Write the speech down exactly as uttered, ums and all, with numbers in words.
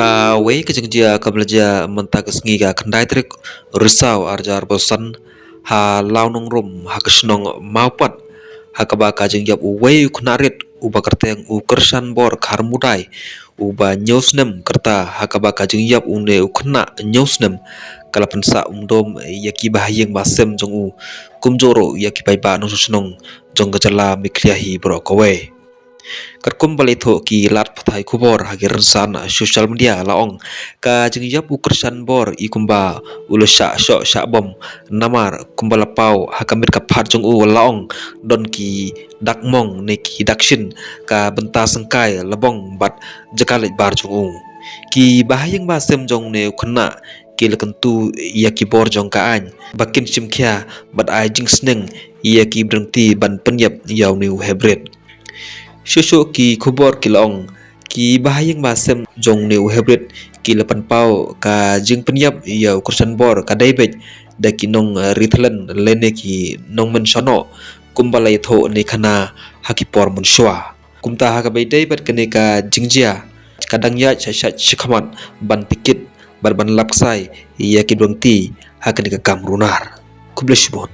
Kawei ka jingjia kaba la jia mynta ka sngi ka khyndai tarik Risaw arhajar arphew san ha Law Nongrum ha ka shnong Mawpat, ha kaba ka jingïap uwei u khynnah rit uba kyrteng u Kyrshan Bor Kharmudai uba hynñiew snem ka rta, ha kaba ka jingïap une u khynnah hynñiew snem ka la pynsah umdom ïa ki bahaïing bahasem jong u, kumjuh ruh ïa ki paidbah nongshong shnong jong ka jylla Meghalaya hi baroh kawei. Katkum ba la ïathuh ki lad pathai khubor ha ki rynsan social media la ong, ka jingïap u Kyrshan Bor i kumba u la shah shoh shah bom, namar kumba la paw ha ka miet ka phad jong u la ong don ki dak mong ne ki dak shin ka bynta syngkai la bong bad jaka leit bar jong u. Ki bahaïing bahasem jong une u khynnah ki la kyntu ïa ki bor jong ka aiñ ba kin shim khia bad ai jingsneng ïa ki bryngti ban pynïap ïa une u heprit. Shuh shuh ki khubor ki la ong, ki bahaïing bahasem jong une u heprit ki la pynpaw ka jingpynïap ïa u Kyrshan Bor ka dei beit da ki nongri thlen lane ki nongmynshwa noh, kumba la ïathuh ne khana ha ki por mynshuwa. Kumta ha kaba ïadei bad kane ka jingjia, ka dang ïaid shait shait shakhmat ban tikit bad ban lap ksai ïa ki bryngti ha kane ka kam runar. Khublei shibun.